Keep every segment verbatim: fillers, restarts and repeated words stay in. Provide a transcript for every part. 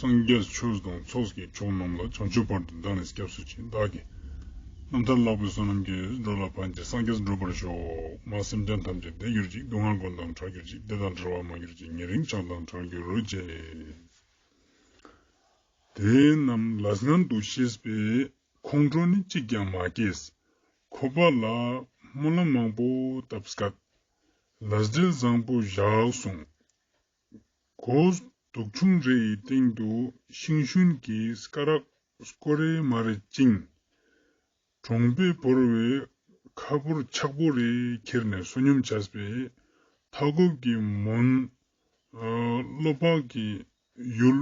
སངས་རྒྱས་ཆོས་དང་ཚོགས་ཀྱི་མཆོག་རྣམས་ལ། བྱང་ཆུབ་བར་དུ་བདག་ནི་སྐྱབས་སུ་མཆི། བདག་གི་རྣམ་ཐར་ཀློག་པའི་བསོད་ནམས་ཀྱིས། འགྲོ་ལ་ཕན་ཕྱིར་སངས་རྒྱས་འགྲུབ་པར་ཤོག། མ་སེམས་ཅན་ཐམས་ཅད་བདེ་གྱུར་ཅིག། སྡུག་བསྔལ་ཀུན་དང་བྲལ་གྱུར་ཅིག། བདེ་དང་བྲལ་བ་མ་གྱུར་ཅིག། ཉེ་རིང་ཆགས་སྡང་བྲལ་གྱུར་ཅིག། དེ་རྣམས་ལས་ངན་དུ་ཤེས་པའི་ཁོང་ཁྲོ་ནི་གཅིག་ཀྱང་མ་སྐྱེས། ཁོ་པ་ལ་སྨོན་ལམ་མང་པོ་བཏབ་སྐད། ལས་འབྲས་བཟང་པོ་བཞག་གསུངས། གོས་དུག་ཆུང་རེ་ཡི་སྟེང་དུ་ཤིང་ཤུན་གྱི་སྐ་རགས་སྐོར་རེ་མ་རེ་བཅིངས། གྲོང་པས་བོར་བའི་ཁ་ཕོར་ཆག་པོ་རེ་ཁྱེར་ནས་བསོད་སྙོམས་བྱས་པས། མཐའ་འཁོབ་ཀྱི་མོན། ཨ། བློ་འཕགས་ཀྱི་ཡུལ།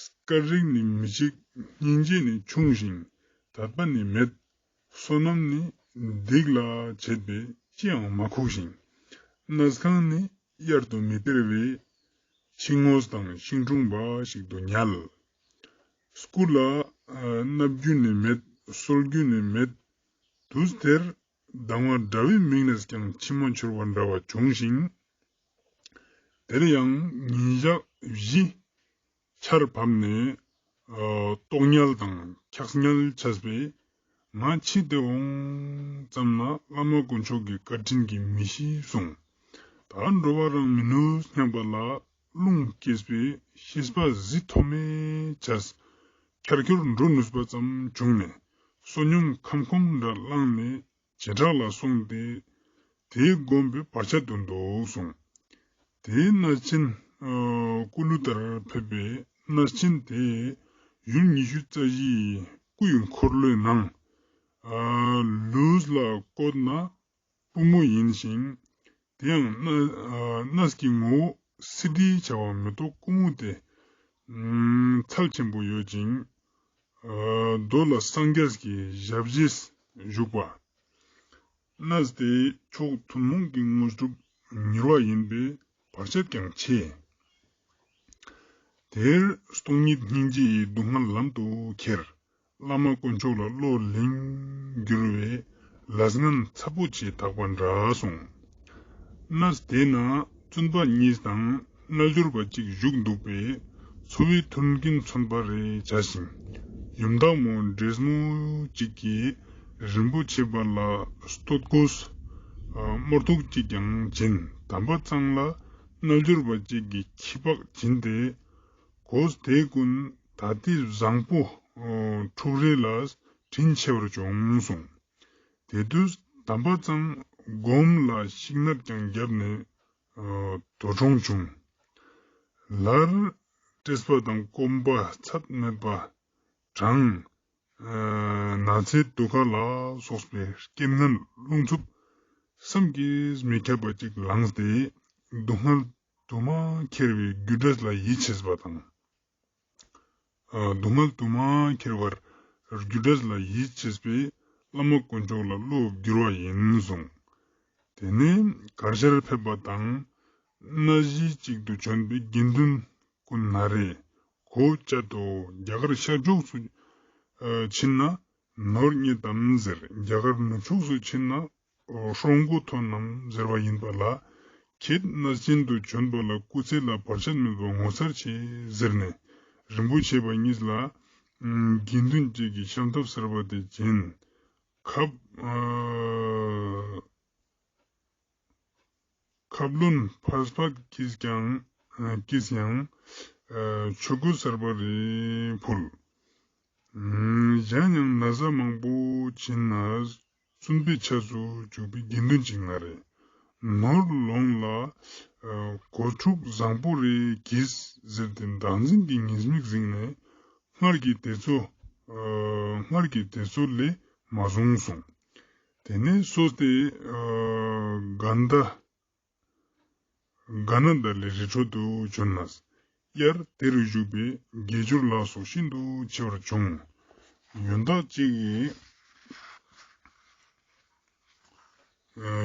སྐད་རིགས་ནི་མི་གཅིག། སྙིང་རྗེ་ནི་ཆུང་ཞིང་དད་པ་ནི་མེད། བསོད་ནམས་ནི་སྡིག་ལ་བྱེད་པས་ཅི་ཡང་མ་ཁུག་ཅིང་། གནས་ཁང་ནི་གཡར་དུ་མི་སྟེར་བས། ཕྱི་ངོས་དང་ཤིང་དྲུང་འབའ་ཞིག་ཏུ་ཉལ། སྐུ་ལ་ཨ་མནབ་རྒྱུ་ནི་མེད། གསོལ་རྒྱུ་ནི་མེད། དུས་དེར་སྡང་བ་དགྲ་བོའི་མིག་ནས་ཀྱང་མཆི་མ་འཆོར་བ་འདྲ་བ་བྱུང་ཞིང་། དེར་ཡང་ཉིན་ཞག་བཞི་ཆར་བབས་ནས། ཨ། ལྟོགས་ཉལ་དང་འཁྱགས་ཉལ་བྱས་པས། ང་འཆི་སྟེ་འོང་ཙམ་ན་བླ་མ་དཀོན་མཆོག་གི་བཀའ་དྲིན་གྱིས་མི་ཤི་གསུངས། ད་འགྲོ་བ་རང་མི་ནུས་སྙམ་པ་ལ་རླུང་སྐྱེས་པས་ཤེས་པ་གཟི་མཐོ་དམན་བྱས། ཁྱར་ཁྱོར་འགྲོ་ནུས་པ་ཙམ་བྱུང་ནས་བསོད་སྙོམས་ཁམ་ཁོམ་འདྲ་བླངས་ནས་བྱེ་བྲག་ལ་སོང་སྟེ། དེའི་སྒོམ་པས་བར་ཆད་དུ་འདུག་གསུངས། དེའི་གནས་ཆེན། ཨ། ཀུ་ལུ་ཏར་ཕེབས་པས། གནས་ཆེན་དེ་ཡུལ་ཉི་ཤུ་རྩ་བཞི་ཡི་སྐུ་ཡི་འཁོར་ལོའི་ནང་། ཨ། ལུས་ལ་བཀོད་ན་པུས་མོ་ཡིན་ཞིང་། དེ་ཡང་གནས། ཨ། གནས་ཀྱི་ངོ་བོ་སིདྡྷི་བྱ་བ་མེ་ཏོག་ཀུ་མུ་དའི། ཨ། ཚལ་ཆེན་པོ་ཡོད་ཅིང་། ཨ། རྡོ་ལ་སངས་རྒྱས་ཀྱི་ཞབས་རྗེས་བཞུགས་པ། གནས་དེའི་ཕྱོགས་ཐུན་མོང་གི་དངོས་གྲུབ་མྱུར་བ་ཡིན་པས་བར་ཆད་ཀྱང་ཆེ། དེར་སྟོང་ཉིད་སྙིང་རྗེ་ཡིས་སྡུག་བསྔལ་ལམ་དུ་ཁྱེར། བླ་མ་དཀོན་མཆོག་ལ་བློ་ལིང་བསྒྱུར་བས་ལས་ངན་ཚ་པོ་ཆེ་དག་པ་འདྲ་གསུངས། གནས་དེ་ན་བཙུན་པ་གཉིས་དང་རྣལ་འབྱོར་པ་གཅིག་བཞུགས་འདུག་པས། འཚོ་བའི་མཐུན་རྐྱེན་མཚོན་པ་རེ་བྱ་ཞིང་། ཡུམ་བདག་མོ་འབྲས་མོ་གཅིག་གིས་རིན་པོ་ཆེ་པ་ལ་སྟོད་གོས། ཨ། དམར་ཐོག་གཅིག་ཀྱང་བྱིན། དམ་པ་གཙང་ལ་རྣལ་འབྱོར་པ་གཅིག་གིས་ཁྱི་པགས་བྱིན་ཏེ། གོས་དེ་ཀུན་ད་ལྟའི་བཟང་པོ། ཨ། ཕྲུག་རེ་ལ་དྲིན་ཆེ་བར་བྱུང་གསུངས། དེ་དུས་དམ་པ་གཙང་སྒོམ་ལ་ཤིང་ནགས་ཀྱང་བརྒྱབ་ནས། ཨ། དོ་དྲོང་བྱུང་། ལར་བཀྲེས་པ་དང་སྐོམ་པ་ཚད་མེད་པ་གྲང་། ཨ། ན་ཚའི་དུག་ཁ་ལ་སོགས་པའི་རྐྱེན་ངན་རླུང་འཚུབ་བསམ་གྱིས་མི་ཁྱབ་པ་ཅིག་ལངས་ཏེ། སྡུག་བསྔལ་དུ་མ་ཁྱེར་བའི་རྒྱུ་འབྲས་ལ་ཡིད་ཆེས་པ་དང་། ཨ། སྡུག་བསྔལ་དུ་མ་ཁྱེར་བར་རྒྱུ་འབྲས་ལ་ཡིད་ཆེས་པས་བླ་མ་དཀོན་མཆོག་ལ་བློ་བསྒྱུར་བ་ཡིན་གསུངས། དེ་ནས་གར་ཞར་ཕེབས་པ་དང་། གནས་གཞི་གཅིག་ཏུ་བྱོན་པའི་དགེ་འདུན་ཀུན་ན་རེ་གོ་བཅད་དོ། རྒྱ་གར་ཤར་ཕྱོགས་སུ། ཨ། ཕྱིན་ན་ནོར་རྙེད་དམ་ཟེར། རྒྱ་གར་ནུབ་ཕྱོགས་སུ་ཕྱིན་ན་ཧྲོང་གོ་ཐོན་ནམ་ཟེར་བ་ཡིན་པ་ལ། ཁྱེད་གནས་ཆེན་དུ་བྱོན་པ་ལ་སྐུ་ཚེ་ལ་བར་ཆད་མེད་པ་ངོ་མཚར་ཆེ་ཟེར་ནས། རིན་པོ་ཆེ་པ་གཉིས་ལ་དགེ་འདུན་གཅིག་གིས་ཤམ་ཐབས་གསར་པ་དེ་བྱིན། ཁབ། ཨ། ཁབ་ལོན་ཕ་སྤགས་ཀྱིས་ཀྱང་། ཨ། ཀྱིས་ཡང་། ཨ། ཆོས་གོས་གསར་པ་རེ་ཕུལ། ཨ། གཞན་ཡང་ན་བཟའ་མང་པོ་བྱིན་ནས་བཙུན་པའི་ཆས་སུ་བཅུག་པའི་དགེ་འདུན་ཅིག་ན་རེ། ནོར་ལོངས་ལ། ཨ། གོས་ཕྲུག་བཟང་པོ་རེ་གྱིས་ཟེར་ཏེ་བདག་འཛིན་གྱི་ཉེས་དམིགས་བཟུང་ནས། སྔར་གྱི་དེ་ཚོ། ཨ། སྔར་གྱི་དེ་ཚོ་ལས་མ་བཟུང་གསུངས། དེ་ནས་སོས་ཏེ། ཨ། གན་ད། ག་ན་ད་ལའི་རི་ཁྲོད་དུ་བྱོན་ནས། དབྱར་དེ་རུ་བཞུགས་པས་དགེ་སྦྱོར་ལ་སོགས་ཤིན་ཏུ་ཆེ་བར་བྱུང་། ཡོན་བདག་ཅིག་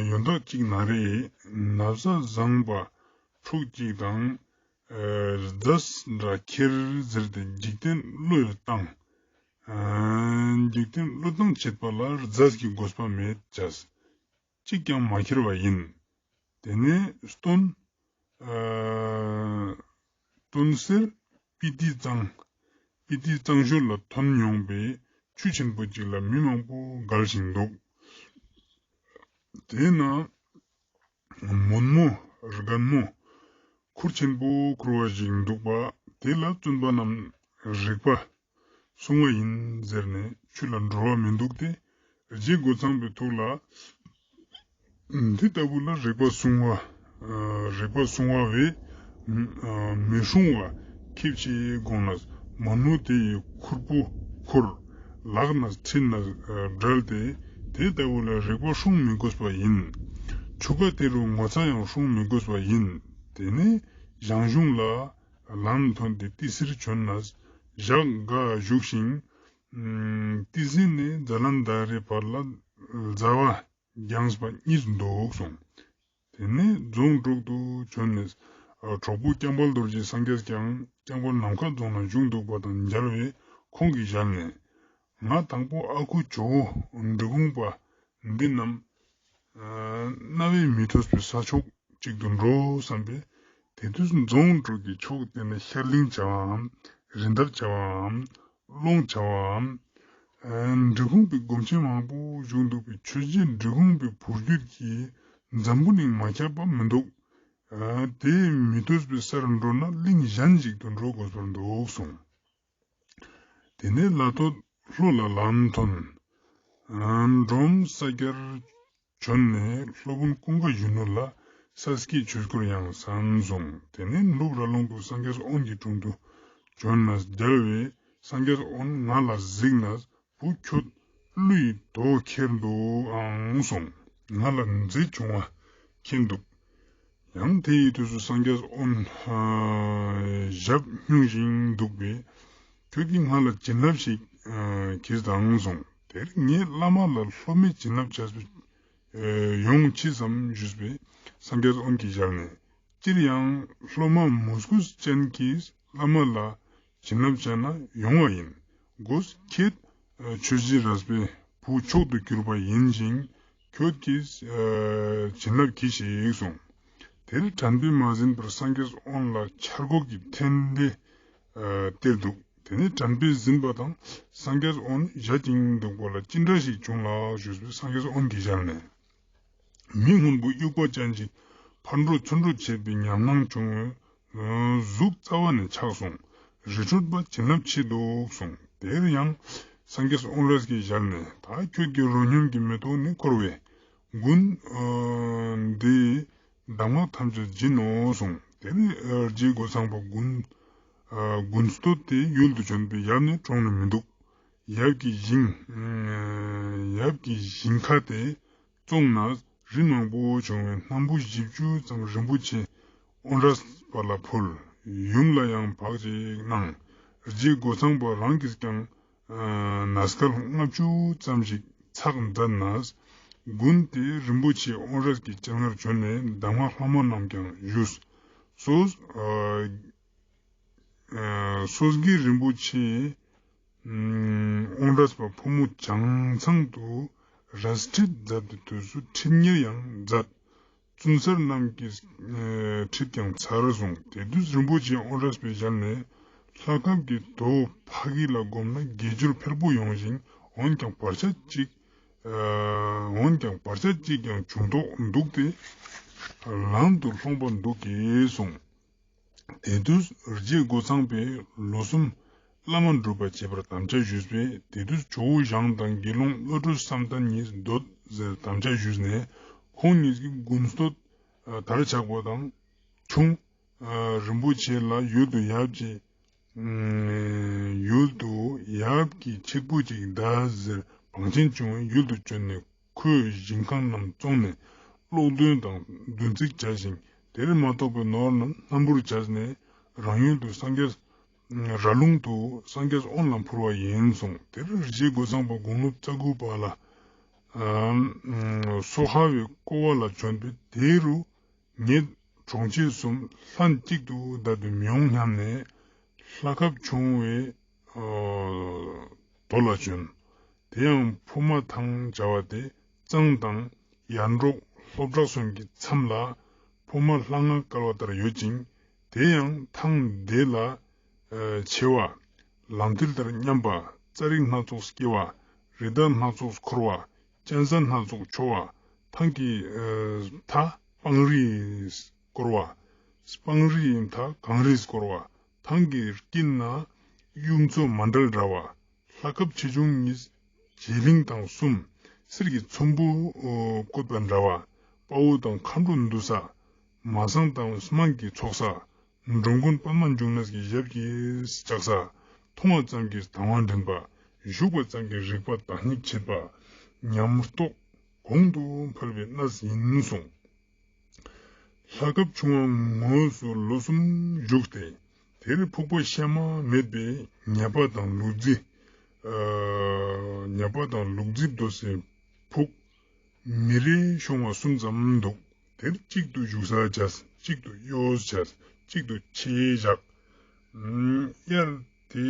ཡོན་བདག་ཅིག་ན་རེ་ན་བཟའ་བཟང་པ་ཕྲུག་ཅིག་དང་། ཨ། རྫས་འདྲ་ཁྱེར་ཟེར་ཏེ་འཇིག་རྟེན་བློས་བཏང་། ཨ། འཇིག་རྟེན་བློས་བཏང་བྱེད་པ་ལ་རྫས་ཀྱི་དགོས་པ་མེད་ཅེས། གཅིག་ཀྱང་མ་ཁྱེར་བ་ཡིན། དེ་ནས་སྟོན། ཨ། སྟོན་སེར་ སྤི་ཏི་གཙང་། སྤི་ཏི་གཙང་ཞོལ་ལ་ཐོན་མྱོང་པའི་ཆུ་ཆེན་པོ་གཅིག་ལ་མི་མང་པོ་བརྒལ་བཞིན་འདུག། དེས་ན་མོན་མོ་རྒན་མོ་ཁུར་ཆེན་པོ་ཁུར་བ་ཞིག་འདུག་པ། དེ་ལ་བཙུན་པ་རྣམས་རིག་པ་སྲུང་བ་ཡིན་ཟེར་ནས་ཆུ་ལ་འགྲོ་བ་མི་འདུག་སྟེ། རྗེ་རྒོད་ཚང་པའི་ཐུགས་ལ། འདི་ལྟ་བུ་ལ་རིག་པ་སྲུང་བ། ཨ། རིག་པ་སྲུང་བ་བས། ཨ། མི་སྲུང་བ་ཁྱིབ་ཅེས་དགོངས་ནས་མོན་མོ་དེ་ཡི་ཁུར་པོ་ཁུར། ལག་ནས་ཁྲིད་ནས་བསྒྲལ་ཏེ། དེ་ལྟ་བུ་ལ་རིག་པ་སྲུང་མི་དགོས་པ་ཡིན། ཆུ་ཁ་དེ་རུ་ངོ་ཚ་ཡང་སྲུང་མི་དགོས་པ་ཡིན། དེ་ནས་ཞང་ཞུང་ལ་ལམ་ཐོན་ཏེ་ཏི་སེར་བྱོན་ནས་ཞག་འགའ་བཞུགས་ཤིང་། ཨ། ཏི་སེ་ནས་ཛ་ལན་དྷ་རའི་བར་ལ་ཟླ་བ་རྒྱངས་པ་གཉིས་འདུག་གསུངས། དེ་ནས་རྫོང་དྲུག་ཏུ་བྱོན་ནས། ཨ། གྲོགས་པོ་སྐྱབས་མགོན་རྡོ་རྗེ་སངས་རྒྱས་ཀྱང་སྐྱབས་མགོན་ནམ་མཁའ་རྫོང་ན་བཞུགས་འདུག་པ་དང་མཇལ་བས་ཁོང་གིས་ཞལ་ནས། ང་དང་པོ་ཨ་ཁུ་ཇོ་བོ་འབྲི་གུང་པ་འདི་རྣམས། ཨ། རྣ་བས་མི་ཐོས་པའི་ས་ཕྱོགས་གཅིག་ཏུ་འགྲོ་བསམ་པས། དེ་དུས་རྫོང་དྲུག་གི་ཕྱོགས་དེ་ནི་ཤར་གླིང་བྱ་བའམ་རི་འདབས་བྱ་བའམ་ཀློང་བྱ་བའམ། ཨ། འབྲི་གུང་པའི་སྒོམ་ཆེན་མང་པོ་བཞུགས་འདུག་པའི་ཆོས་རྗེ་འབྲི་གུང་པའི་བུ་རྒྱུད་ཀྱིས་འཛམ་བུ་གླིང་མ་ཁྱབ་པ་མི་འདུག། ཨ། དེས་མི་ཐོས་པའི་སར་འགྲོ་ན་གླིང་གཞན་ཞིག་ཏུ་འགྲོ་དགོས་པར་འདུག་གསུངས། དེ་ནས་ལ་ཐོད་ལྷོ་ལ་ལམ་ཐོན། ཨ། འབྲོམ་ས་སྐྱར་བྱོན་ནས་སློབ་དཔོན་ཀུན་དགའ་གཞོན་ནུ་ལ་ས་སྐྱའི་ཆོས་སྐོར་ཡང་གསན་གསུངས། དེ་ནས་ལུགས་ར་ལུང་དུ་སངས་རྒྱས་དབོན་གྱི་དྲུང་དུ་བྱོན་ནས་མཇལ་བས། སངས་རྒྱས་དབོན་ང་ལ་གཟིགས་ནས། བུ་ཁྱོད་ཀླུ་ཡི་དོ་ཁྱེར་འདུག་ཨང་གསུངས། ང་ལ་མཛེ་བྱུང་བ་མཁྱེན་འདུག། ཡང་དེ་ཡི་དུས་སུ་སངས་རྒྱས་དབོན། ཨ། ཞབས་སྙུང་བཞིན་འདུག་པས། ཁྱོད་ཀྱིས་ང་ལ་བྱིན་རླབས་ཤིག། ཨ། གྱིས་དང་གསུངས། དེར་ངས་བླ་མ་ལ་སློབ་མའི་བྱིན་རླབས་བྱས་པའི། ཨ། ཡོང་མཆིས་སམ་ཞུས་པས། སངས་རྒྱས་དབོན་གྱི་ཞལ་ནས། སྤྱིར་ཡང་སློབ་མ་མོས་གུས་ཅན་གྱིས་བླ་མ་ལ་བྱིན་རླབས་བྱས་ན་ཡོང་བ་ཡིན། གོ། ཁྱེད་ཆོས་རྗེ་རས་པའི་བུ་མཆོག་ཏུ་གྱུར་པ་ཡིན་ཞིང་། ཁྱོད་ཀྱིས། ཨ། བྱིན་རླབས་གྱིས་ཤིག་གསུངས། དེར་དྲན་པས་མ་ཟིན་པར་སངས་རྒྱས་དབོན་ལ་འཆར་སྒོ་གི་ཕྲིན་ལས། ཨ། སྟེར་འདུག། དེ་ནས་དྲན་པས་ཟིན་པ་དང་སངས་རྒྱས་དབོན་ཞལ་གྱིས་འདུག་པ་ལ་ཅི་འདྲ་ཞིག་བྱུང་ལགས་ཞུས་པས། སངས་རྒྱས་དབོན་གྱི་ཞལ་ནས། མི་སྔོན་པོ་དབྱུག་པ་ཅན་གྱི་ཕར་འགྲོ་ཚུར་འགྲོ་བྱེད་པའི་ཉམས་སྣང་བྱུང་བས། གཟུགས་རྩ་བ་ནས་ཆག་སོང་། རི་ཁྲོད་པ་བྱིན་རླབས་ཆེ་འདུག་གསུངས། དེར་ཡང་སངས་རྒྱས་དབོན་རས་ཀྱི་ཞལ་ནས། ད་ཁྱོད་ཀྱི་རོ་སྙོམས་ཀྱི་མེ་ཏོག་ནི་འཁོར་བས། དགུན། ཨ། འདིའི་གདམས་ངག་ཐམས་ཅད་བརྗེད་ནོ་གསུངས། དེར་རྗེ་རྒོད་ཚང་པ་དགུན། ཨ། དགུན་སྟོད་དེ་ཡུལ་དུ་བྱོན་པས་ཡབ་ནི་གྲོངས་ནས་མི་འདུག། ཡབ་ཀྱི་ཞིང་། ཨ། ཡབ་ཀྱི་ཞིང་ཁ་དེ་བཙོངས་ནས་རི་མང་པོ་བྱུང་བས་སྣམ་བུ་བཞི་བཅུ་ཙམ་རིན་པོ་ཆེ་དབོན་རས་པ་ལ་ཕུལ། ཡུམ་ལ་ཡང་བག་ཅིག་གནང་། རྗེ་རྒོད་ཚང་པ་རང་གིས་ཀྱང་། ཨ། ན་སྐལ་ལྔ་བཅུ་ཙམ་ཞིག་ཚགས་མཛད་ནས། དགུན་དེ་རིན་པོ་ཆེ་དབོན་རས་ཀྱི་སྤྱན་སྔར་བྱོན་ནས་གདམས་ངག་ལྷག་མ་རྣམས་ཀྱང་ཞུས། སོ། ཨ། ཨ། སོ་སྒེག་རིན་པོ་ཆེ། ཨ། དབོན་རས་པ་ཕོ་མོ་གྱང་ཚང་དུ་རས་ཁྲིད་མཛད་པའི་དུས་སུ་ཁྲིད་གཉེར་ཡང་མཛད། བཙུན་གསར་རྣམས་ཀྱིས། ཨ། ཁྲིད་ཀྱང་ཚར་གསུངས། དེ་དུས་རིན་པོ་ཆེ་དབོན་རས་པའི་ཞལ་ནས། ལྷ་ཁབ་ཀྱི་དོ་ཕ་གི་ལ་བསྒོམས་ན་དགེ་སྦྱོར་འཕེལ་པོ་ཡོང་ཞིང་། འོན་ཀྱང་བར་ཆད་ཅིག། ཨ། འོན་ཀྱང་བར་ཆད་ཅིག་ཀྱང་བྱུང་དོགས་འདུག་སྟེ། ལམ་དུ་ལྷོངས་པ་འདུག་གས་གསུངས། དེ་དུས་རྗེ་རྒོད་ཚང་པས་ལོ་གསུམ་བླ་མ་སྒྲུབ་པ་བྱེད་པར་དམ་བཅའ་ཞུས་པས། དེ་དུས་ཇོ་བོ་ཞང་དང་དགེ་སློང་བློ་གྲོས་བསམ་གཏན་གཉིས་སྡོད་ཟེར་དམ་བཅའ་ཞུས་ནས། ཁོང་གཉིས་ཀྱིས་དགུན་སྟོད། ཨ། དར་ཆགས་པ་དང་ཁྱུང་། ཨ། རིན་པོ་ཆེ་ལ་ཡུལ་དུ་ཡབ་ཀྱི། ཨ། ཡུལ་དུ་ཡབ་ཀྱི་ཆིབས་པོ་ཅིག་གདའ་ཟེར་བང་ཆེན་བྱུང་བས་ཡུལ་དུ་བྱོན་ནས། ཁོས་ཞིང་ཁང་རྣམས་བཙོངས་ནས་གློག་འདོན་དང་འདོན་རྩིས་བྱ་ཞིང་། དེར་མ་གཏོགས་པའི་ནོར་རྣམས་སྣམ་བུར་བྱས་ནས་རང་ཡུལ་དུ་སངས་རྒྱས་ར་ལུང་དུ་སངས་རྒྱས་དབོན་ལ་ཕུལ་བ་ཡིན་གསུངས། དེར་རྗེ་རྒོད་ཚང་པ་དགུང་ལོ་རྩ་དགུ་པ་ལ། ཨ། སོ་ཧ་བའི་ཀོ་བ་ལ་བྱོན་པས། དེ་རུ་ངེད་གྲོང་ཁྱེར་གསུམ་ལྷན་ཅིག་ཏུ་བསྡད་དུ་མི་འོང་སྙམ་ནས། ལྷ་ཁབ་ཆུང་བའི། ཨ། དོ་ལ་བྱོན། དེ་ཡང་ཕོ་མ་ཐང་བྱ་བ་སྟེ། གཙང་དང་ཡར་འབྲོག་ལྷོ་བྲག་གསུམ་གྱི་མཚམས་ལ་ཕོ་མ་ལྷ་ང་བསྐལ་བ་ལྟར་ཡོད་ཅིང་། དེ་ཡང་ཐང་དེ་ལ། ཨ། ཆེ་བ། ལག་མཐིལ་ལྟར་མཉམ་པ། རྩྭ་རིགས་སྣ་ཚོགས་སྐྱེ་བ། རི་དྭགས་སྣ་ཚོགས་འཁོར་བ། གཅན་གཟན་སྣ་ཚོགས་འཕྱོ་བ། ཐང་གི་མཐའ་སྤང་རིས་བསྐོར་བ། སྤང་རིས་མཐའ་གངས་རིས་བསྐོར་བ། ཐང་གི་དཀྱིལ་ན་གཡུ་མཚོ་མཎྜལ་འདྲ་བ། ལྷ་ཁབ་ཆེ་ཆུང་གཉིས། བྱེ་གླིང་དང་གསུམ། གསེར་གྱི་ཚོམ་བུ་བཀོད་པ་འདྲ་བ། དཔའ་བོ་དང་མཁའ་འགྲོ་འདུ་ས། མ་སངས་དང་སྨན་གྱི་ཚོགས་ས། འགྲོ་མགོན་པདྨ་འབྱུང་གནས་ཀྱི་ཞབས་ཀྱིས་བཅགས་ས། མཐོང་བ་ཙམ་གྱིས་དང་བ་འདྲེན་པ། བཞུགས་པ་ཙམ་གྱིས་རེག་པ་དང་སྙིགས་ཕྱེད་པ། ཉམས་རྟོགས་གོང་དུ་འཕེལ་བའི་གནས་ཡིན་གསུངས། ལྷ་ཁབ་ཆུང་བ་ངོས་སུ་ལོ་གསུམ་བཞུགས་ཏེ། དེར་ཕུག་པ་གཤའ་མ་མེད་པའི་ཉ་པ་དང་ལུག་རྫི། ཨ་ཉ་པ་དང་ལུག་རྫི་བསྡད་སའི་ཕུག་མི་རེ་ཤོང་བ་གསུམ་ཙམ་འདུག། དེར་གཅིག་ཏུ་བཞུགས་ས་བྱས། གཅིག་ཏུ་གཡོས་བྱས། གཅིག་ཏུ་ཆས་བཞག། ཨ་དབྱར་དེ་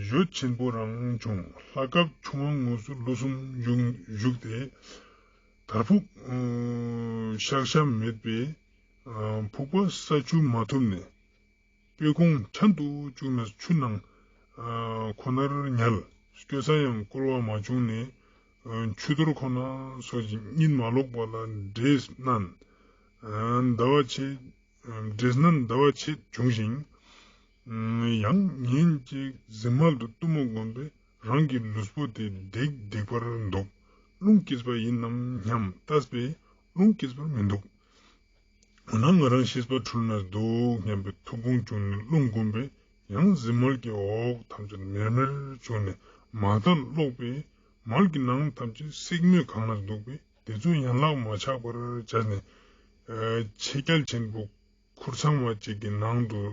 ཞོ་ཆེན་པོ་རང་བྱུང་། ལྷ་ཁབ་ཆུང་བ་ངོས་སུ་ལོ་གསུམ་བཞུགས་བཞུགས་ཏེ། དར་ཕུག་ཨ་གཤག་ཤ་མེད་པས། ཨ་ཕུག་པ་ས་ཆུ་མ་ཐུབ་ནས། སྤོས་ཀོང་ཆམ་དུ་བཅུག་ནས་ཆུ་ནང་ཨ་ཁོ་ནར་ཉལ། སྐྱོ་ས་ཡང་བསྐོལ་བ་མ་བྱུང་ནས། ཨ་ཆུ་གཏོར་ཁོ་ན་སོགས་ཀྱིས་གཉིད་མ་ལོག་པ་ལ་འདྲེས་སྣང་། ཨ་ཟླ་བ་ཕྱེད། འདྲེས་སྣང་ཟླ་བ་ཕྱེད་བྱུང་ཞིང་། ཨ་ཡང་ཉིན་གཅིག་གཟིམ་མལ་དུ་གཏུམ་མོ་བསྒོམས་པས་རང་གི་ལུས་པོ་དེ་ལྡེག་ལྡེག་པར་འདུག། རླུང་སྐྱེས་པ་ཡིན་ནམ་སྙམ་བལྟས་པས་རླུང་སྐྱེས་པར་མི་འདུག། འོ་ན་ང་རང་ཤེས་པ་འཁྲུལ་ན་འདུག་སྙམ་པའི་ཐུགས་དགོངས་བྱུང་ནས་རླུང་བསྒོམས་པས་ཡང་གཟིམ་མལ་གྱི་འོག་ཐམས་ཅད་མེར་མེར་བྱུང་ནས་མལ་མཐར་ལོག་པས་མལ་གྱི་ནང་ཐམས་ཅད་སྲེག་མོས་གང་ནས་འདུག་པས། དེ་ཚོ་ཡན་ལག་མ་ཆག་པར་བྱས་ནས། ཨ་ཕྱེད་རྒྱ་ཆེན་པོ་ཁུར་ཚང་བ་གཅིག་གི་ནང་དུ་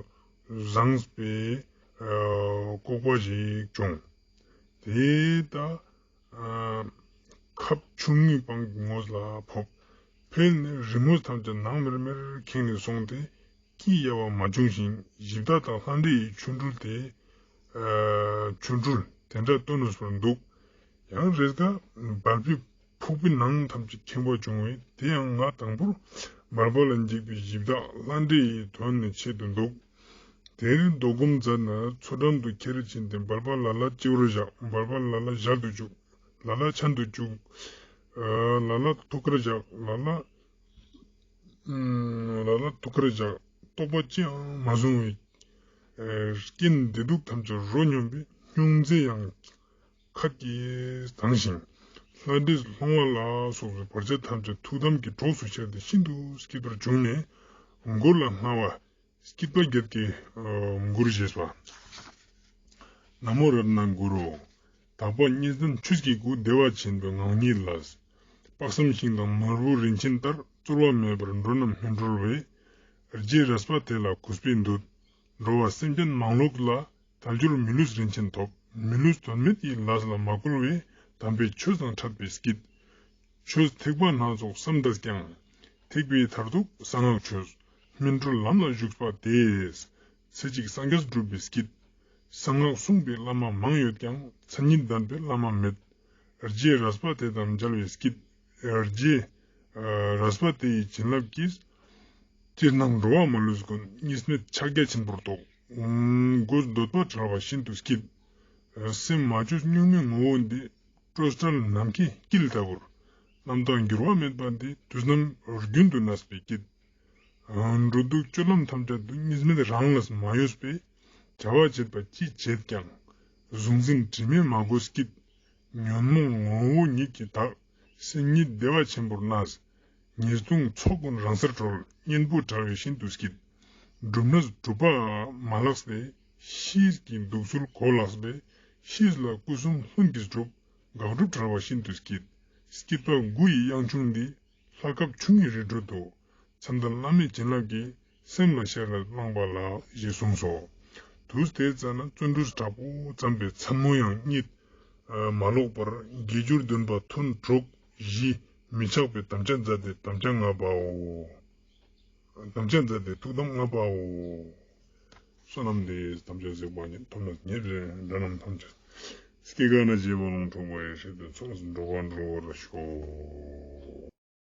བཟུང་བའི་ཨ་ལྐོག་པ་ཞིག་བྱུང་། དེ་ད་ཨ་ཁབ་ཆུང་ངུའི་སྤང་གི་ངོས་ལ་ཕོབ། འཕེལ་ནས་རི་ངོས་ཐམས་ཅད་ནང་མེར་མེར་ཁེངས་ནས་སོང་སྟེ། སྐད་ཡལ་བ་མ་བྱུང་ཞིང་། གཞི་བདག་དང་ལྷ་འདྲེ་ཡི་ཆོ་འཕྲུལ་དེ། ཨ་ཆོ་འཕྲུལ་དེ་འདྲ་སྟོན་ནུས་པར་འདུག། ཡང་རེས་འགའ་སྦལ་པའི་ཕུག་པའི་ནང་ཐམས་ཅད་ཁེངས་པ་བྱུང་བས། དེ་ཡང་ང་དང་པོར་སྦལ་པ་ལ་འཇིགས་པའི་གཞི་བདག་ལྷ་འདྲེ་ཡི་དོན་ནི་ཆེད་དུ་འདུག། དེར་ལྡོག་སྒོམ་མཛད་ན་མཚོ་འགྲམ་དུ་ཁྱེར་ཕྱིན་ཏེ། སྦལ་པ་ལ་ལ་སྤྱི་བོར་བཞག། སྦལ་པ་ལ་ལ་ཞལ་དུ་བཅུག། ལ་ལ་ཆན་དུ་བཅུག། ཨ་ལ་ལ་ཐུགས་ཀར་བཞག། ལ་ལ་ལ་ལ་ཐུགས་ཀར་བཞག། རྟོགས་པ་ཅི་ཡང་མ་བཟུང་བའི་ཨ་རྐྱེན་བདེ་སྡུག་ཐམས་ཅད་རོ་སྙོམས་པའི་སྙུང་ཚེ་ཡང་ཁབ་ཀྱིས་དྭངས་ཤིང་། ལྷ་འདྲེས་སློང་བ་ལ་སོགས་པའི་བར་ཆད་ཐམས་ཅད་ཐུགས་དམ་གྱི་གྲོགས་སུ་ཤར་ཏེ་ཤིན་ཏུ་སྐྱིད་པར་བྱུང་ནས། མགུར་ལ་སྨྲ་བ། སྐྱིད་པ་བརྒྱད་ཀྱི་ཨ་མགུར་ཞེས་པ། ན་མོ་རཏྣ་གུ་རུ། དག་པ་གཉིས་ལྡན་ཆོས་ཀྱི་སྐུ། བདེ་བ་ཆེན་པོའི་ངང་ཉིད་ལ། དཔག་བསམ་ཤིང་དང་ནོར་བུ་རིན་ཆེན་ལྟར། རྩོལ་བ་མེད་པར་འགྲོ་རྣམས་སྨིན་གྲོལ་བའི། རྗེ་རས་པ་དེ་ལ་གུས་པས་འདུད། འགྲོ་བ་སེམས་ཅན་མང་ལུགས་ལ། དལ་འབྱོར་མི་ལུས་རིན་ཆེན་ཐོབ། མི་ལུས་དོན་མེད་ཀྱི་ལས་ལ་མ་བཀོལ་བས། དམ་པའི་ཆོས་དང་འཕྲད་པའི་སྐྱིད། ཆོས་ཐེག་པ་སྣ་ཚོགས་བསམ་འདས་ཀྱང་། ཐེག་པའི་མཐར་ཐུག་གསང་སྔགས་ཆོས། སྨིན་གྲོལ་ལམ་ལ་ཞུགས་པ་དེས། ཚེ་གཅིག་སངས་རྒྱས་འགྲུབ་པའི་སྐྱིད། གསང་སྔགས་གསུངས་པའི་བླ་མ་མང་ཡོད་ཀྱང་། མཚན་ཉིད་ལྡན་པའི་བླ་མ་མེད། རྗེ་རས་པ་དེ་དང་མཇལ་བའི་སྐྱིད། རྗེ་རས་པ་དེ་ཡི་བྱིན་རླབས་ཀྱིས། ཅིར་སྣང་འགྲོ་བ་མ་ལུས་ཀུན། གཉིས་མེད་ཕྱག་རྒྱ་ཆེན་པོར་རྟོགས། མགོ་འདོད་པ་བྲལ་བ་ཤིན་ཏུ་སྐྱིད། སེམས་མ་བཅོས་གཉུག་མའི་ངོ་བོ་འདི། སྤྲོས་བྲལ་ནམ་མཁའི་དཀྱིལ་ལྟ་བུར། རྣམ་དག་འགྱུར་བ་མེད་པ་འདི། དུས་རྣམས་རྒྱུན་དུ་གནས་པའི་སྐྱིད། འགྲོ་འདུག་སྤྱོད་ལམ་ཐམས་ཅད་དུ། གཉིས་མེད་རང་ལས་མ་གཡོས་པས། བྱ་བ་བྱེད་པ་ཅི་བྱེད་ཀྱང་། གཟུང་འཛིན་དྲི་མས་མ་གོས་སྐྱིད། ཉོན་མོངས་ངོ་བོ་ཉིད་ཀྱིས་དག། སེམས་ཉིད་བདེ་བ་ཆེན་པོར་གནས། ཉེས་ལྟུང་ཚོགས་ཀུན་རང་སར་གྲོལ། གཉེན་པོ་བྲལ་བས་ཤིན་ཏུ་སྐྱིད། སྒྲུབ་གནས་སྒྲུབ་པ་མ་ལགས་ཏེ། ཕྱིས་ཀྱི་འདུག་ཚུལ་གོ་ལགས་པས། ཕྱིས་ལ་སྐུ་གསུམ་ལྷུན་གྱིས་གྲུབ། དགག་སྒྲུབ་བྲལ་བ་ཤིན་ཏུ་སྐྱིད། སྐྱིད་པ་དགུ་ཡི་དབྱངས་ཕྱུང་འདི། ལྷ་ཁབ་ཆུང་ངུའི་རི་ཁྲོད་དུ། མཚན་ལྡན་བླ་མའི་བྱིན་རླབས་ཀྱིས། སེམས་ལ་ཤར་ནས་བླངས་པ་ལགས། ཞེས་གསུངས་སོ། དུས་དེ་ཙམ་ན་བརྩོན་འགྲུས་དྲག་པོ་བརྩམས་པས་མཚན་མོ་ཡང་གཉིད་མ་ལོག་པར་དགེ་སྦྱོར་འདུན་པ་ཐུན་དྲུག་བཞི་མི་ཆག་པའི་དམ་བཅའ་མཛད་དེ་དམ་བཅའ་ལྔ་པའོ། དམ་བཅའ་མཛད་དེ་ཐུགས་དམ་ལྔ་པའོ། བསོད་ནམས་འདི་ཡིས་དམ་བཅའ་གཟིགས་པ་ཉིད། ཐོབ་ནས་ཉེར་འགྲོ་རྣམས་ཐམས་ཅད། སྐྱེ་རྒ་ན་འཆིའི་རྦ་ཀློང་འཁྲུགས་པ་ཡི། སྲིད་པའི་མཚོ་ལས་འགྲོ་བ་སྒྲོལ་བར་ཤོག།